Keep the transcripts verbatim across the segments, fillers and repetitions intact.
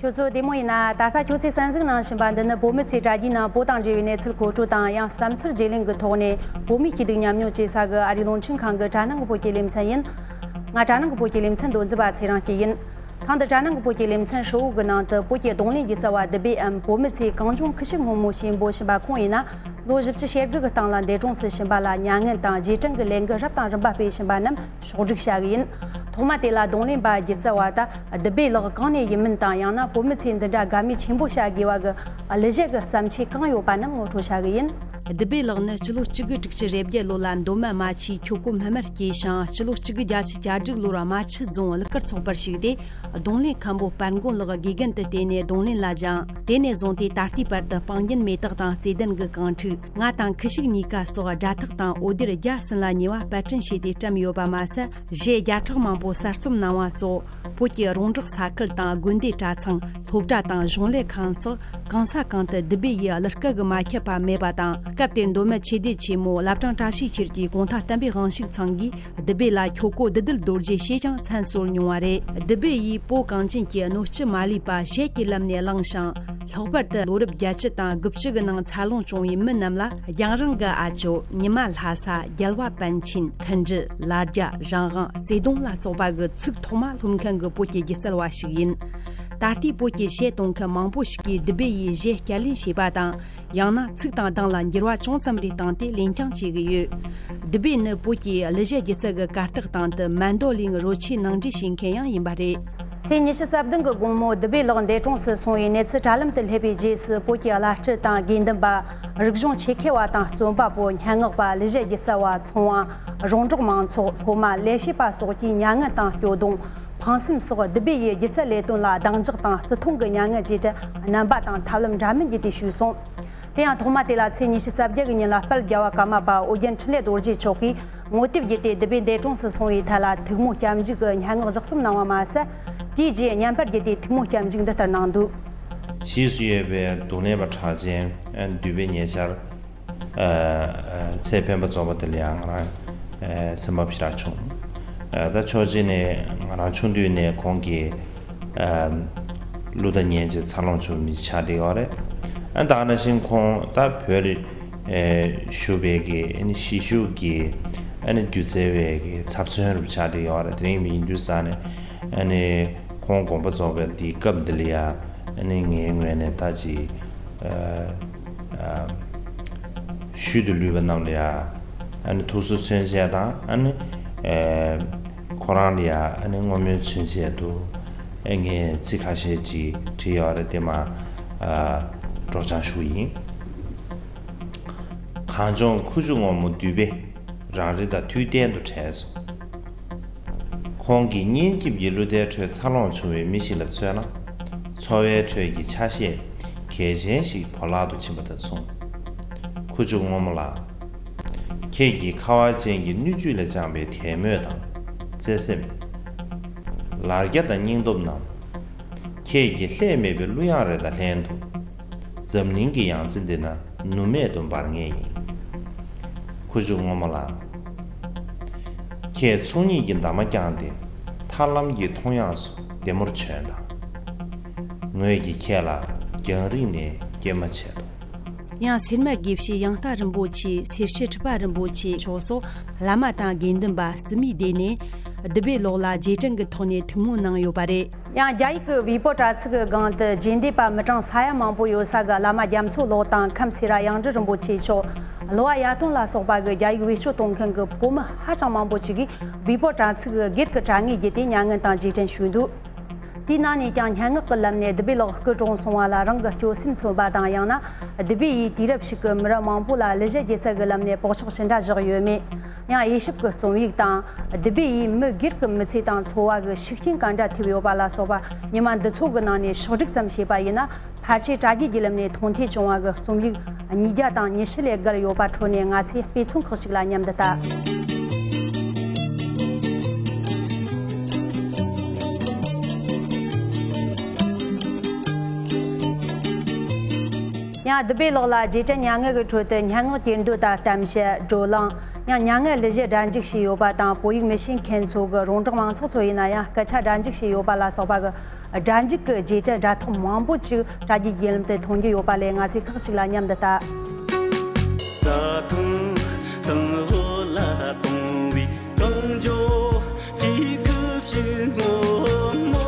ཁྱོད་ཚོ་བདེ་མོ་ཡིན་ན། ད་ལྟ་ཁྱོད་ཚོས་གསན་གཟིགས་གནང་བཞིན་པ་འདི་ནི་བོད་མི་ཚོས་དྲ་རྒྱའི་ནང་བོད་དང་འབྲེལ་བའི་གནས་ཚུལ་མཁོ་སྤྲོད་དང་། ཡང་བསམ་ཚུལ་བརྗེ་ལེན་གྱི་ཐོག་ནས་བོད་མིའི་སྐྱིད་སྡུག་མཉམ་མྱོང་བྱེད་ས་གི་ཨ་རིའི་རླུང་འཕྲིན་ཁང་གི་དྲ་སྣང་གི་བོད་ཀྱི་ལེ་ཚན་ཡིན། ང་དྲ་སྣང་གི་བོད་ཀྱི་ལེ་ཚན་མདོ་འཛིན་པ་ཚེ་རིང་སྐྱིད་ཡིན། ཐེངས་འདི་དྲ་སྣང་གི་བོད་ཀྱི་ལེ་ཚན་ཧྲིལ་བོ་གི་ནང་དུ་བོད་ཀྱི་རྡུང་ལེན་སྒྱུ་རྩལ་བ་དིབ་སྦེའམ་བོད་མི་ཚོས་གངས་ལྗོངས་ཁུ་བྱུག་སྔོན་མོ་ཞེས་འབོད་བཞིན་པ་ཁོང་ཡིན་ན། ལོ་བཞི་བཅུ་ཞེ་དགུ་གི་སྟེང་ལ་འདས་གྲོངས་སུ་ཕྱིན་པ་ལ་མྱ་ངན་དང་རྗེས་དྲན་གྱི་ལས་འགུལ་རབ་དང་རིམ་པ་སྤེལ་བཞིན་པ་རྣམས་ཕྱོགས་བསྒྲིགས་བྱ་གི་ཡིན། ཐོག་མ་དེ་ལ་རྡུང་ལེན་པ་སྒྱུ་རྩལ་བ་ད་དིབ་སྦེ་ལགས་གང་ནས་ཡིན་མིན་དང་། ཡང་ན་བོད་མི་ཚོས་འདི་འདྲ་དགའ་མོས་ཆེན་པོ་བྱ་དགོས་པ་གི་གླུ་གཞས་ཀྱི་བརྩམས་ཆོས་གང་ཡོད་པ་རྣམས་ངོ་སྤྲོད་བྱ་གི་ཡིན། དིབ་སྦེ་ལགས་ནི་སྤྱི་ལོ་གཅིག་དགུ་དྲུག་ཅུ་རེ་བརྒྱད་ལོ་ལ་མདོ་སྨད་རྨ་ཆུའི་ཁྱོ་གོ་སྨད་མར་སྐྱེས་ཤིང་། སྤྱི་ལོ་གཅིག་དགུ་བརྒྱད་ཅུ་གྱ་དྲུག་ལོར་རྨ་ཆུ་རྫོང་གླུ་གར་ཚོགས་པར་ཞུགས་ཏེ། རྡུང་ལེན་མཁན་པོ་དཔལ་མགོན་ལགས་དགེ་རྒན་དུ་བསྟེན་ནས་རྡུང་ལེན་ལ་སྦྱངས། དེ་ནས་བཟུང་སྟེ་ད་ལྟའི་བར་དུ་སྤང་རྒྱན་མེ་སྟག་དང་བརྩེ་ལྡན་གྱི་གངས་ཕྲུག། ང་དང་ཁུ་བྱུག་གཉིས་ཀ་སོགས་སྒྲ་ཐག་དང་འོད་སྡེར་བརྒྱ་ཟིན་ལ་ཉེ་བ་པར་སྐྲུན་བྱས་ཏེ་བཀྲམ་ཡོད་པ་མ་ཟད། གཞས་བརྒྱ་ཕྲག་མང་པོ་གསར་རྩོམ་གནང་བ་སོགས། བོད་ཀྱི་རོང་འབྲོག་ས་ཁུལ་དང་དགོན་སྡེ་གྲྭ་ཚང་། སློབ་གྲྭ་དང་གཞུང་ལས་ཁང་སོགས་གང་ས་གང་དུ་དིབ་སྦེ་ཡི་གླུ་སྐད་ཀྱི་མ་ཁྱབ་པ་མེད་པ་དང་། སྐབས་དེར་མདོ་སྨད་ཆོས་སྡེ་ཆེན་མོ་བླ་བྲང་བཀྲ་ཤིས་འཁྱིལ་གྱི་གུང་ཐང་བསྟན་པའི་དབང་ཕྱུག་ཚང་གིས་དིབ་སྦེ་ལ་ཁྱོ་གོ་བདུད་འདུལ་རྡོ་རྗེ་ཞེས་ཀྱང་མཚན་གསོལ་མྱོང་བ་རེད། དིབ་སྦེ་ཡིས་བོད་གངས་ཅན་གྱི་གནོད་སྐྱེལ་མ་ལུས་པ་གཞས་ཀྱི་ལམ་ནས་བླངས་ཤིང་། ལྷག་པར་དུ་ལོ་རབས་བརྒྱད་ཅུ་དང་དགུ་བཅུ་གི་ནང་འཚར་ལོངས་བྱུང་བའི་མི་རྣམས་ལ། རྒྱང་རིང་གི་ཨ་ཇོ། ཉི་མ་ལྷ་ས། རྒྱལ་བ་པཎ་ཆེན། མཐུན་སྒྲིལ། ལ་རྒྱ། རང་དབང་། བརྩེ་དུང་ལ་སོགས་པ་གི་ཚིག་ཐོག་མ་ལྷུམ་མཁན་གྱི་བོད་ཀྱི་སྒྱུ་རྩལ་བ་ཞིག་ཡིན། ད་ལྟའི་བོད་ཀྱི་གཞས་གཏོང་མཁན་མང་པོ་ཞིག་གིས་དིབ་སྦེ་ཡི་གཞས་བསྐྱར་ལེན་བྱས་པ་དང་། ཡང་ན་ཚིག་དང་གདངས་ལ་འགྱུར་བ་ཅུང་ཙམ་རེ་བཏང་སྟེ་ལེན་རྐྱང་བྱེད་ཀྱི་ཡོད། དིབ་སྦེ་ནི་བོད་ཀྱི་གླུ་གཞས་སྒྱུ་རྩལ་གྱི་གར་སྟེགས་སྟེང་དུ་མན་དོ་ལིན་རོལ་ཆས་ནང་འདྲེན་བྱེད་མཁན་ཡང་ཡིན་པ་རེད། ཚེས་ཉི་ཤུ་རྩ་བདུན་གྱི་དགོང་མོ་དིབ་སྦེ་ལགས་འདས་གྲོངས་སུ་སོང་བའི་གནས་ཚུལ་དྲ་ལམ་དུ་སླེབས་པའི་རྗེས་སུ། བོད་ཀྱི་བླ་སྤྲུལ་དང་དགེ་འདུན་པ། རིག་གཞུང་ཆེད་མཁས་པ་དང་རྩོམ་པ་པོ། སྙན་ངག་པ། གླུ་གཞས་སྒྱུ་རྩལ་བ། ཚོང་བ། རོང་འབྲོག་མང་ཚོགས། སློབ་མ། ལས་བྱེད་པ་སོགས་ཀྱིས་མྱ་ངན་དང་སྐྱོ་གདུང་། ཕངས་སེམས་སོགས་དིབ་སྦེ་ཡི་སྒྱུ་རྩལ་ལས་དོན་ལ་གདེང་འཇོག་དང་བརྩི་མཐོང་གི་མྱ་ངན་རྗེས་དྲན་རྣམ་པ་དང་ཐབས་ལམ་འདྲ་མིན་བརྒྱུད་དེ་ཞུས་སོང་། དེ་ཡང་ཐོག་མ་དེ་ལ་ཚེས་ཉི་ཤུ་རྩ་བརྒྱད་ཀྱི་ཉིན་ལ་དཔལ་རྒྱལ་བ་ཀརྨ་པ་ཨོ་རྒྱན་འཕྲིན་ལས་རྡོ་རྗེ་མཆོག་གིས་ངོ་དེབ་བརྒྱུད་དེ་དིབ་སྦེ་འདས་གྲོངས་སུ་སོང་བའི་ཐད་ལ་ཐུགས་སྨོན་སྐྱབས་འཇུག་གི་སྙན་ངག་བཞག་རྩོམ་གནང་བ་མ་ཟད། དེའི་རྗེས་བརྙན་པར་བརྒྱུད་དེ་ཐུགས་སྨོན་སྐྱབས་འཇུག་འདི་ལྟར་གནང་འདུག། ཕྱིས་སུ་ཡོད་པའི་རྡུང་ལེན་པ་གྲགས་ཅན་འདུས་པའི་ཉེ་ཆར། ཚེ་འཕེན་པ་རྫོགས་པ་དེ་ལ་ཡང་ང་རང་སེམས་པ་ཞེ་དྲག་བྱུང་། ད་ཕྱོགས་གཅིག་ནས་ང་རང་ཆུང་དུས་ནས་ཁོང་གི་གླུ་དང་ཉན་བྱས་འཚར་ལོངས་བྱུང་མི་ཆགས་བསྡད་ཡོད་རེད། ད་ག་ནང་བཞིན་ཁོང་ད་བོད་ལ་བཞུགས་པའི་གི་གཞིས་བཞུགས་ཀྱི་སྒྱུ་རྩལ་བའི་གི་ཚབ་མཚོན་རུ་ཆགས་བསྡད་ཡོད་རེད། དེ་རིང་མི་ཡིན་དུས་ས་ནས་ཁོང་དགོངས་པ་རྫོགས་པའི་འདིའི་སྐབས་འདི་ལ་ཡང་ངའི་ངོས་ནས་ད་ཅིག་ཤུལ་དུ་ལུས་པ་རྣམས་ལ་ཡང་ཐུགས་གསོ་མཚོན་ཆེད་དང་། ཁོ་རང་ལ་ཡང་བསྔོ་སྨོན་མཚོན་ཆེད་དུ་ངས་ཚིག་ཁ་ཤས་ཅིག་བྲིས་ཡོད་རེད། དེ་མར་སྒྲོག་སྦྱང་ཞུ་གི་ཡིན། གངས་ལྗོངས་ཁུ་བྱུག་སྔོན་མོ་དུད་པས་རང་རི་དང་དུས་གཏན་དུ་བྲལ་སོང་། ཁོང་གི་སྙན་འཇེབས་ཀྱི་གླུ་དར་ཁྲོད་འཚར་ལོངས་བྱུང་བའི་མི་ཞིག་ལ་མཚོན་ན། འཚོ་བའི་ཁྲོད་ཀྱི་ཆ་ཤས་གལ་ཆེན་ཞིག་བོར་བརླག་ཏུ་ཕྱིན་པ་དང་མཚུངས། ཁུ་བྱུག་སྔོན་མོ་ལགས། ཁྱེད་ཀྱི་ཁ་བ་ཅན་གྱི་སྣོད་བཅུད་ལས་བཅངས་པའི་དད་མོས་དང་བརྩེ་སེམས། ལར་རྒྱ་དང་སྙིང་སྟོབས་རྣམས། ཁྱེད་ཀྱི་ལྷད་མེད་པའི་གླུ་དབྱངས་རེ་དང་ལྷན་དུ། འཛམ་གླིང་གི་ཡང་རྩེ་འདི་ན་ནུབ་མེད་དུ་འབར་ངེས་ཡིན། ཁུ་བྱུག་སྔོན་མོ་ལགས། ཁྱེད་ཚོགས་གཉིས་ཀྱི་འདབ་མ་བརྐྱངས་ཏེ་ཐར་ལམ་གྱི་མཐོངས་དབྱངས་སུ་བདེ་མོར་བྱོན་དང་། ངོས་ཀྱིས་ཁྱེད་ལ་རྒྱང་རིང་ནས་སྐྱེལ་མ་བྱེད་དོ། ཡང་སེར་སྨད་དགེ་བཤེས་ཡང་སྟག་རིན་པོ་ཆེ། སེར་སྐྱ་ཁྲི་པ་རིན་པོ་ཆེ་མཆོག་སོགས་བླ་མ་དང་དགེ་འདུན་པ་རྩིས་མེད་སྡེ་ནས་དིབ་སྦེ་ལགས་ལ་རྗེས་དྲན་གྱི་ཐོག་ནས་ཐུགས་སྨོན་གནང་ཡོད་པ་རེད། ཡང་རྒྱ་ཡིག་གི་ཝི་པོ་དྲ་ཚིགས་ཀྱི་སྒང་དུ་རྗེས་འདེད་པ་མི་གྲངས་ས་ཡ་མང་པོ་ཡོད་ས་གི་བླ་མ་རྒྱ་མཚོ་ལགས་དང་ཁམས་སེ་ར་གཡང་སྒྲོན་རིན་པོ་ཆེ་མཆོག། གླུ་བ་ཡ་དོན་ལ་སོགས་པ་གི་རྒྱ་ཡིག་བེད་སྤྱོད་གཏོང་མཁན་གྱི་བོད་མི་ཧ་ཅང་མང་པོ་ཅིག་གིས་ཝི་པོ་དྲ་ཚིགས་སྒེར་གྱི་དྲ་ངོས་བརྒྱུད་དེ་མྱ་ངན་དང་རྗེས་དྲན་ཞུས་འདུག། དེའི་ནང་ནས་ཀྱང་སྙན་ངག་གི་ལམ་ནས་དིབ་སྦེ་ལགས་སྐུ་གྲོངས་སོང་བ་ལ་རང་གི་སྐྱོ་སེམས་མཚོན་པ་དང་། ཡང་ན་དིབ་སྦེ་ཡིས་དུས་རབས་ཤིག་གི་མི་རབས་མང་པོ་ལ་གླུ་གཞས་སྒྱུ་རྩལ་གྱི་ལམ་ནས་སྤོབས་ཆག་ཅི་འདྲ་བཞག་ཡོད་མེད། ཡང་དབྱེ་ཞིབ་ཀྱི་རྩོམ་ཡིག་དང་། དིབ་སྦེ་ཡིས་མི་སྒེར་གྱི་མི་ཚེ་དང་འཚོ་བ་གི་ཤུགས་རྐྱེན་ག་འདྲ་ཐེབས་ཡོད་པ་ལ་སོགས་པ་ཉི་མ་འདི་ཚོ་གི་ནང་ནས་ཕྱོགས་བསྒྲིགས་ཙམ་བྱས་པ་ཡིན་ན། ཕལ་ཆེར་དྲ་རྒྱའི་བརྒྱུད་ལམ་ནས་མཐོང་ཐོས་བྱུང་བ་གི་རྩོམ་ཡིག་ཉིས་བརྒྱ་དང་ཉི་ཤུ་ལས་བརྒལ་ཡོད་པ་ཁྲོད་ནས་ང་ཚོས་དཔེ་མཚོན་ཁག་ཅིག་ལ་ཉམས་འདི་ལྟ། ཡང་དིབ་སྦེ་ལགས་ལ་རྗེས་དྲན་མྱ་ངན་གྱི་ཁྲོད་དུ་སྙན་ངག་གྱེར་འདོན་དང་གཏམ་བཤད། བགྲོ་གླེང་། ཡང་མྱ་ངན་གླུ་གཞས་སྒྲ་འཇུག་བྱས་ཡོད་པ་དང་། བོད་ཡིག་མི་ཤེས་མཁན་ཚོ་གི་རོང་འབྲོག་མང་ཚོགས་ཚོ་ཡིན་ན་ཡང་སྐད་ཆ་སྒྲ་འཇུག་བྱས་ཡོད་པ་ལ་སོགས་པ་གི་ སྒྲ་འཇུག་གི་རྗེས་དྲན་སྒྲ་ཐག་མང་པོ་ཅིག་དྲ་རྒྱའི་བརྒྱུད་ལམ་དུ་ཐོན་རྒྱུ་ཡོད་པ་ལས། ང་ཚོས་ཁག་ཅིག་ལ་མཉམ་དུ་ལྟ། རྩྭ་ཐང་དང་བོད་ལ་གཏོང་བའི་གངས་ལྗོངས་ཀྱི་ཁུ་བྱུག་སྔོན་མོ།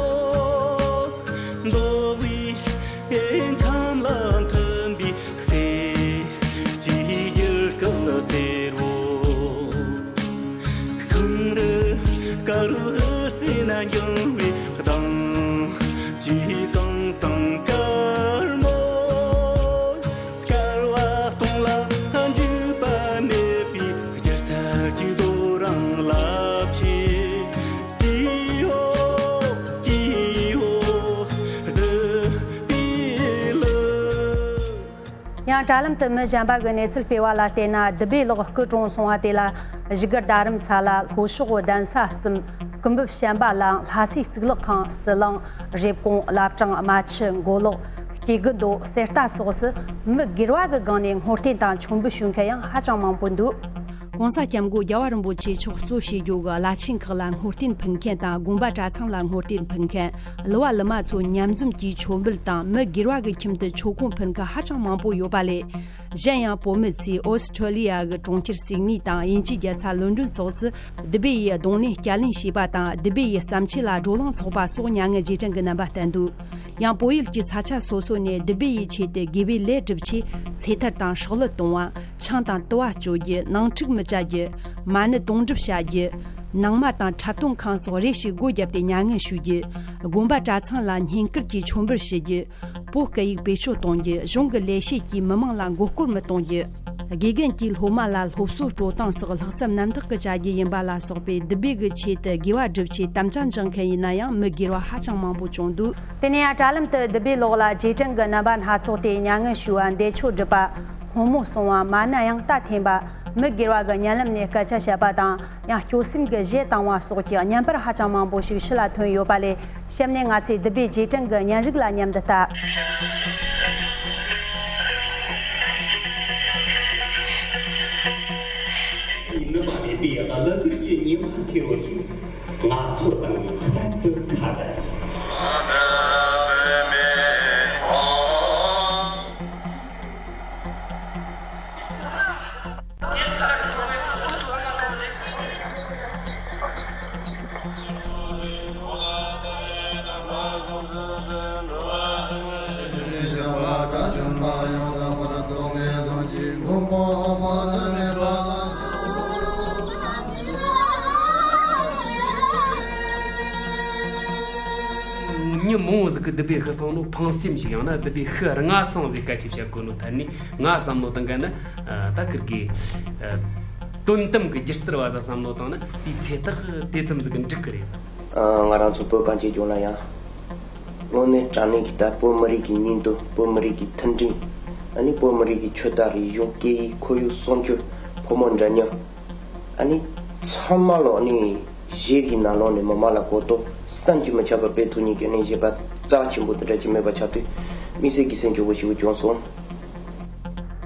འབུ་བའི་ཁམས་ལ་མཐུན་པའི་གསེར་གྱི་རྒྱུད་སྐུད་སེར་བོ། གངས་རི་དཀར་རྩེ་ན་འགྱིང་བའི་གདངས་ཀྱི་གངས་སེང་དཀར་མོ། དཀར་བ་སྟོང་ལ་འཇིགས་པ་མེད་པའི་སྒྱུ་རྩལ་གྱི་རྡོ་རིང་རླབས་ཆེན། ཀི་ཧོ་ཀི་ཧོ་བདུད་པའི་གླུ། ཡང་དྲ་ལམ་དུ་མི་གཞན་པ་གི་གནས་ཚུལ་སྤེལ་བ་ལ་བལྟས་ན། བདུད་བྷེ་ལགས་སྐུ་གྲོངས་སོང་བ་དེ་ལ་བཞུགས་སྒར་རྡ་རམ་ས་ལ་ལྷོ་ཕྱོགས་གདན་ས་གསུམ། སྐུ་འབུམ་བྱམས་པ་གླིང་། ལྷ་སའི་གཙུག་ལག་ཁང་། ཟི་ལིང་། རེབ་གོང་། བླ་བྲང་། རྨ་ཆུ། མགོ་ལོག། སྐྱེ་རྒུ་མདོ། གསེར་རྟ་སོགས་སུ་མི་སྒེར་བ་གི་སྒང་ནས་ངོ་རྟེན་དང་མཆོད་འབུལ་ཞུ་མཁན་ཡང་ཧ་ཅང་མང་པོ་འདུག ྋགོང་ས་ྋསྐྱབས་མགོན་རྒྱལ་བ་རིན་པོ་ཆེ་མཆོག་གཙོ་བྱེད་རྒྱུ་གི་བླ་ཆེན་ཁག་ལ་ངོ་རྟེན་ཕུལ་མཁན་དང་། དགོན་པ་གྲྭ་ཚང་ལ་ངོ་རྟེན་ཕུལ་མཁན། གླུ་བ་གླུ་མ་ཚོ་མཉམ་འཛོམས་ཀྱིས་མཆོད་འབུལ་དང་། མི་སྒེར་བ་གི་ཁྱིམ་དུ་མཆོད་ཀོང་ཕུལ་མཁན་ཧ་ཅང་མང་པོ་ཡོད་པ་ལས། གཞན་ཡང་བོད་མི་ཚོས་ཨོ་སི་ཁྲུ་ལི་ཡ་གི་གྲོང་ཁྱེར་སིད་ནི་དང་དབྱིན་ཇིའི་རྒྱལ་ས་ལོན་ཌོན་སོགས་སུ་བདུད་བྷེ་ཡི་གདུང་ལེན་བསྐྱར་ལེན་བྱས་པ་དང་། བདུད་བྷེ་ཡི་བརྩམས་ཆོས་ལ་བགྲོ་གླེང་ཚོགས་པ་སོགས་མྱ་ངན་རྗེས་དྲན་གྱི་རྣམ་པ་བསྟན་འདུག་ཡང་བོད་ཡུལ་གྱི་ས་ཆ་སོ་སོ་ནས་བདུད་བྷེ་ཡི་ཆེད་དུ་དགེ་བའི་ལས་སྒྲུབ་ཆེད་ཚེ་ཐར་དང་ཧྲག་བླུ་གཏོང་བ། ཆང་དང་དུ་བ་སྤྱོད་རྒྱུ། ནང་འཁྲུག་མི་བྱ་རྒྱུ། མ་ཎི་དུང་སྒྲུབ་བྱ་རྒྱུ། ནང་མ་དང་འཁྲབ་སྟོན་ཁང་སོགས་རེ་ཞིག་སྒོ་བརྒྱབ་སྟེ་མྱ་ངན་ཞུ་རྒྱུ། དགོན་པ་གྲྭ་ཚང་ལ་བསྙེན་བཀུར་གྱིས་མཆོད་འབུལ་ཞུ་རྒྱུ། བོད་སྐད་ཡིག་བེད་སྤྱོད་གཏོང་རྒྱུ། གཞུང་གི་ལས་བྱེད་ཀྱིས་མི་མང་ལ་མགོ་སྐོར་མི་གཏོང་རྒྱུ། དགེ་རྒན་གྱིས་སློབ་མ་ལ་སློབ་གསོ་སྤྲོད་སྟངས་སོགས་ལྷག་བསམ་རྣམ་དག་གིས་བྱ་རྒྱུ་ཡིན་པ་ལ་སོགས་པའི་བདུད་བྷེ་གི་ཆེད་དུ་དགེ་བ་སྒྲུབ་ཆེད་དམ་བཅའ་འཇོག་མཁན་ཡིན་ན་ཡང་མི་སྒེར་བ་ཧ་ཅང་མང་པོ་བྱུང་འདུག་དེ་ནས་ཡང་དྲ་ལམ་དུ་བདུད་བྷེ་ལགས་ལ་རྗེས་དྲན་གྱི་རྣམ་པ་སྣ་ཚོགས་ཏེ། མྱ་ངན་ཞུ་བ། འདས་མཆོད་སྒྲུབ་པ། སྔོན་མོ་སོང་བ། མ་ཎི་དབྱངས་རྟ་འཐེན་པ། མི་སྒེར་བ་གི་བརྙན་ལམ་ནས་སྐད་ཆ་བཤད་པ་དང་། ཡང་སྐྱོ་སེམས་ཀྱི་གཞས་བཏང་བ་སོགས་ཀྱི་བརྙན་པར་ཧ་ཅང་མང་པོ་ཞིག་ཕྱི་ལ་ཐོན་ཡོད་པ་ལས། གཤམ་ནས་ང་ཚོས་བདུད་བྷེ་རྗེས་དྲན་གྱི་བརྙན་རིས་ལ་མཉམ་དུ་ལྟ། ནུབ་པ་མེད་པའི་གླུ་གར་གྱི་ཉི་མ་སེར་བོ་ཞིག་ང་ཚོ་དང་གཏན་དུ་ཁ་བྲལ་སོང་། མྱི་མང་བོ་ཟིག་གིས་བདུད་བྷེ་ཤི་སོང་ནོ་ཕངས་སེམས་ཤིག་ཡང་ན་བདུད་བྷེ་ཤི་རྔ་སོང་ཟིག་སྐད་ཆ་བཤད་དགོས་ནོ་ཐད་ནས། ང་བསམ་བློ་བཏང་ག་ན། ཨ། ད་ཁིར་གི། ཨ། དོན་དམ་གྱི་སྒྱུ་རྩལ་བ་ཟིག་བསམ་བློ་བཏང་ན་དེའི་ཚེ་ཐག་དེ་ཙམ་ཟིག་གི་འགྲིག་གི་རེད་བསམ། ཨ། ང་རང་ཚོ་བོད་གངས་ཅན་ལྗོངས་ལ་ཡང་དངོས་གནས་དྲང་གནས་ཀྱི་ད་བོད་མི་རིགས་ཀྱི་སྙིང་སྟོབས། བོད་མི་རིགས་ཀྱི་མཐུན་སྒྲིལ། ཨ་ནི་བོད་མི་རིགས་ཀྱི་ཆོས་དང་རིག་གཞུང་། སྐད་ཡིག། ཁོར་ཡུག་སྲུང་སྐྱོབ། ཕོ་མོ་འདྲ་མཉམ། ཨ་ནི་ཚང་མ་ལོ་ནི་གཞས་ཀྱི་ནང་ལོགས་ནས་མི་མང་ལ་གོ་རྟོགས་བསམ་གྱིས་མི་ཁྱབ་པ་སྤེལ་ཐུབ་མཁན་གྱི་གནས་བཞེས་པ་རྩ་ཆེན་པོ་དེ་འདྲ་ཅིག་མེད་པ་ཆགས་དུས་དམིགས་བསལ་གྱི་སེམས་སྐྱོ་བོ་ཞིག་བྱུང་སོང་།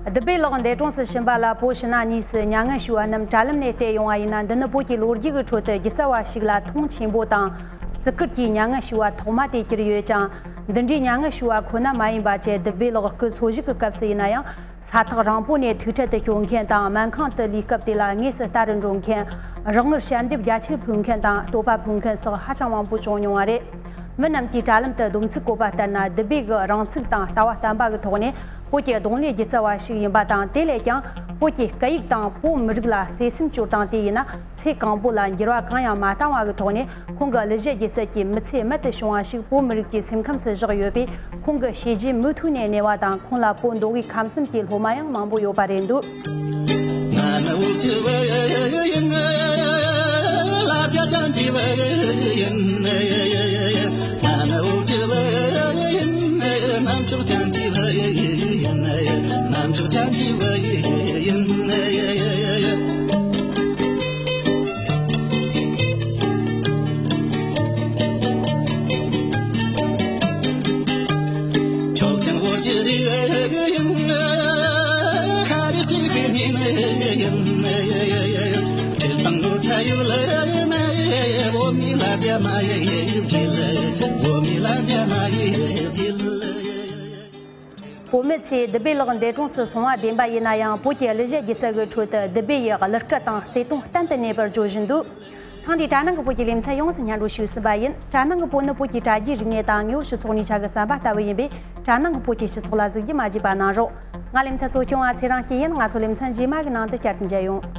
བདུད་བྷེ་ལགས་འདས་གྲོངས་སུ་ཕྱིན་པ་ལ་བོད་ཕྱི་ནང་གཉིས་སུ་མྱ་ངན་ཞུ་བ་རྣམས་དྲ་ལམ་ནས་བལྟས་ཡོང་བ་ཡིན་ན། འདི་ནི་བོད་ཀྱི་ལོ་རྒྱུས་ཀྱི་ཁྲོད་དུ་སྒྱུ་རྩལ་བ་ཞིག་ལ་མཐོང་ཆེན་པོ་དང་། བརྩི་བཀུར་གྱིས་མྱ་ངན་ཞུ་བ་ཐོག་མ་དེ་གྱུར་ཡོད་ཀྱང་། འདི་འདྲའི་མྱ་ངན་ཞུ་བ་ཁོ་ན་མ་ཡིན་པ་བྱས། བདུད་བྷེ་ལགས་སྐུ་འཚོ་བཞུགས་ཀྱི་སྐབས་སུ་ཡིན་ན་ཡང་། ས་ཐག་རིང་པོ་ནས་ཐུག་འཕྲད་དུ་སྐྱོད་མཁན་དང་། སྨན་ཁང་དུ་ལུས་སྐབས་དེ་ལ་དངོས་སུ་ལྟ་རུ་འགྲོ་མཁན། རོགས་དངུལ་ཞལ་འདེབས་རྒྱ་ཆེར་ཕུལ་མཁན་དང་། བསྟོད་པ་ཕུལ་མཁན་སོགས་ཧ་ཅང་མང་པོ་བྱུང་མྱོང་བ་རེད། མི་རྣམས་ཀྱིས་དྲ་ལམ་དུ་སྡོམ་ཚིག་བཀོད་པ་ལྟར་ན། བདུད་བྷེ་གི་རང་ཚུགས་དང་ལྟ་བ་བརྟན་པ་གི་ཐོག་ནས་བོད་ཀྱི་གདུང་ལེན་སྒྱུ་རྩལ་བ་ཞིག་ཡིན་པ་དང་། དེ་ལས་ཀྱང་བོད་ཀྱི་སྐད་ཡིག་དང་བོད་མི་རིགས་ལ་བརྩེ་སེམས་སྐྱོར་སྟངས་དེ་ཡིན་ན། ཚེ་གང་པོ་ལ་འགྱུར་བ་གང་ཡང་མ་བཏང་བ་གི་ཐོག་ནས། ཁོང་གི་གླུ་གཞས་སྒྱུ་རྩལ་གྱི་མི་ཚེ་རྨད་དུ་བྱུང་བ་ཞིག་བོད་མི་རིགས་ཀྱི་སེམས་ཁམས་སུ་བཞག་ཡོད་པས། ཁོང་གི་བྱས་རྗེས་མུ་མཐུད་ནས་གནས་པ་དང་། ཁོང་ལ་བོད་མདོ་དབུས་ཁམས་གསུམ་གྱི་སློབ་མ་ཡང་མང་པོ་ཡོད་པ་རེད་འདུག་བོད་མི་ཚོས་དིབ་སྦི་ལགས་འདས་གྲོངས་སུ་སོང་བ་བདེན་པ་ཡིན་ན་ཡང་། བོད་ཀྱི་གླུ་གཞས་སྒྱུ་རྩལ་གྱི་ཁྲོད་དུ་དིབ་སྦི་ཡི་གླུ་སྐད་དང་བརྩེ་དུང་གཏན་དུ་གནས་པར་བརྗོད་བཞིན་འདུག་ཐེངས་འདིའི་དྲ་ནང་གི་བོད་ཀྱི་ལེ་ཚན་ཡོངས་སུ་སྙན་སྒྲོན་ཞུས་ཟིན་པ་ཡིན། དྲ་ནང་གི་བོད་ནི་བོད་ཀྱི་དྲ་རྒྱའི་རིག་གནས་དང་དངོས་ཡོད་སྤྱི་ཚོགས་གཉིས་ཆ་གི་ཟམ་པ་ལྟ་བུ་ཡིན་པས། དྲ་ནང་གི་བོད་ཀྱི་སྤྱི་ཚོགས་ལ་གཟིགས་རྒྱུ་མ་བརྗེད་པ་གནང་རོགས། ང་ལེ་ཚན་གཙོ་སྐྱོང་བ་ཚེ་རིང་སྐྱིད་ཡིན། ང་ཚོ་ལེ་ཚན་རྗེས་མ་གི་ནང་དུ་བསྐྱར་དུ་མཇལ་ཡོང་།